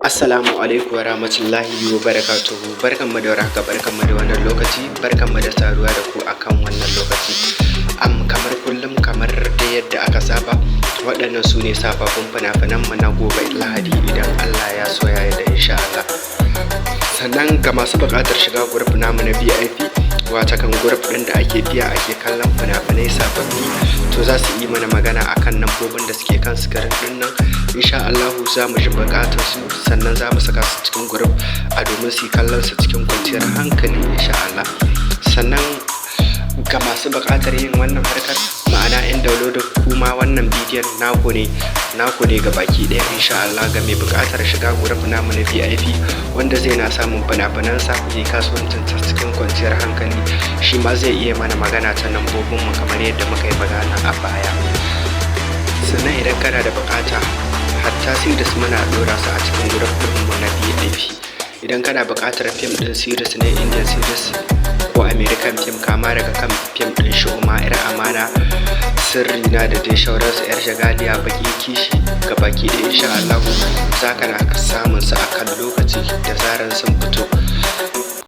Assalamu alaikum wa rahmatullahi wa barakatuhu. Barkanmu da warhaka, barkanmu da wannan lokaci, barkanmu da saduwa da ku akan wannan lokaci. Kamar kullum, kamar da yadda aka saba, waɗannan su ne sababbin fina-finanmu na gobe Lahadi, idan Allah ya so ya yarda, insha Allah. Sannan ga masu buƙatar shiga group namu na VIP, watakan group ɗin da ake biya ake kallon fina-finai sababbi, to za su yi mana magana akan lambobin da suke kan screen ɗin nan. Insha Allahu za mu ji buƙatar su, sannan za mu saka su cikin group a domin su yi kallon su cikin kwanciyar hankali, insha Allah. Sannan ga masu buƙatar yin wannan harkar, ma'ana 'yan downloading, kuma wannan bidiyon naku ne, naku ne ga baki ɗaya, insha Allah. Ga mai buƙatar shiga group namu na VIP, wanda zai na samun fina-finansa yi kasuwancin sa cikin kwanciyar hankali, shi ma zai iya mana magana ta lambobin mu kamar yadda muka yi magana a baya. Sannan idan kana da buƙata, hatta series muna ɗora su a cikin group ɗinmu na VIP. Idan kana buƙatar fim ɗin series ne, Indian series ko American film, kama daga kan fim ɗin Shu'uma, Yar Amana, Sirri Na, da dai shauransu, Yar Jagaliya, Baƙin Kishi, ga baki ɗaya, insha Allah za ka na samun su a kan lokaci da zaran sun fito.